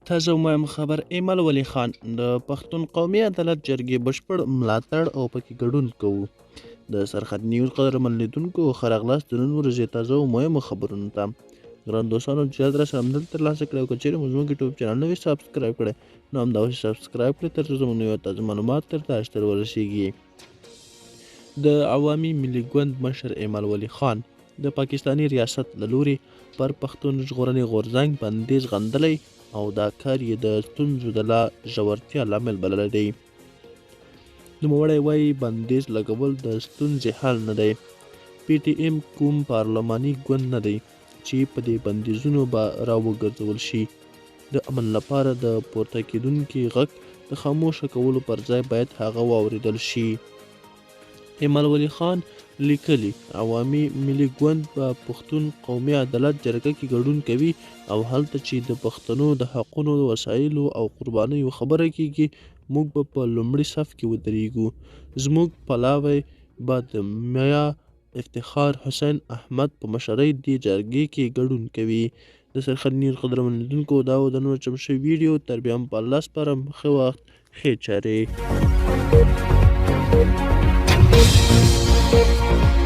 تازه مهم خبر، ایمل ولي خان د پښتون قومي عدالت جرګې بشپړ ملاتړ او پکې ګډون کوو. د سرخط نیوز قدرمن لیدونکو، ښه راغلاست د نن ورځې تازه او مهمو خبرونو ته. ګران دوستانو، چې یاد راسره همدلته ترلاسه کړئ او که چېرې مو زموږ یوټیوب چینل نه وي سبسکرایب کړی، نو همدا اوس سبسکرایب کړئ ترڅو زموږ نوي او تازه معلومات تر تاسو ته ورسیږي. د عوامي ملي ګوند مشر ایمل ولي خان د پاکستاني ریاست له لوري پر پښتون ژغورنې غورځنګ بندیز غندلی او دا کار یې د ستونزو د لا ژورتیا لامل بللی دی. نوموړی وايي، بندیز لګول د ستونزې حل نه دی. پي ټي ایم کوم پارلماني ګوند نه دی چې په دې بندیزونو به راوګرځول شي. د امن لپاره د پورته کېدونکي غږ د خاموشه کولو پر ځای باید هغه واورېدل شي. ایمل ولي خان لیکلي، عوامي ملي ګوند په پښتون قومي عدالت جرګه کې ګډون کوي او هلته چې د پښتنو د حقونو، وسایلو او قربانیو خبره کېږي، موږ به په لومړي صف کې ودرېږو. زموږ پلاوی به د میا افتخار حسین احمد په مشرۍ دې جرګې کې ګډون کوي. د سرخط نیوز قدرمن لیدونکو، دا و د نن چم شوی ویډیو. تر بیا هم په الله سپارم، ښه وخت، ښې چارې.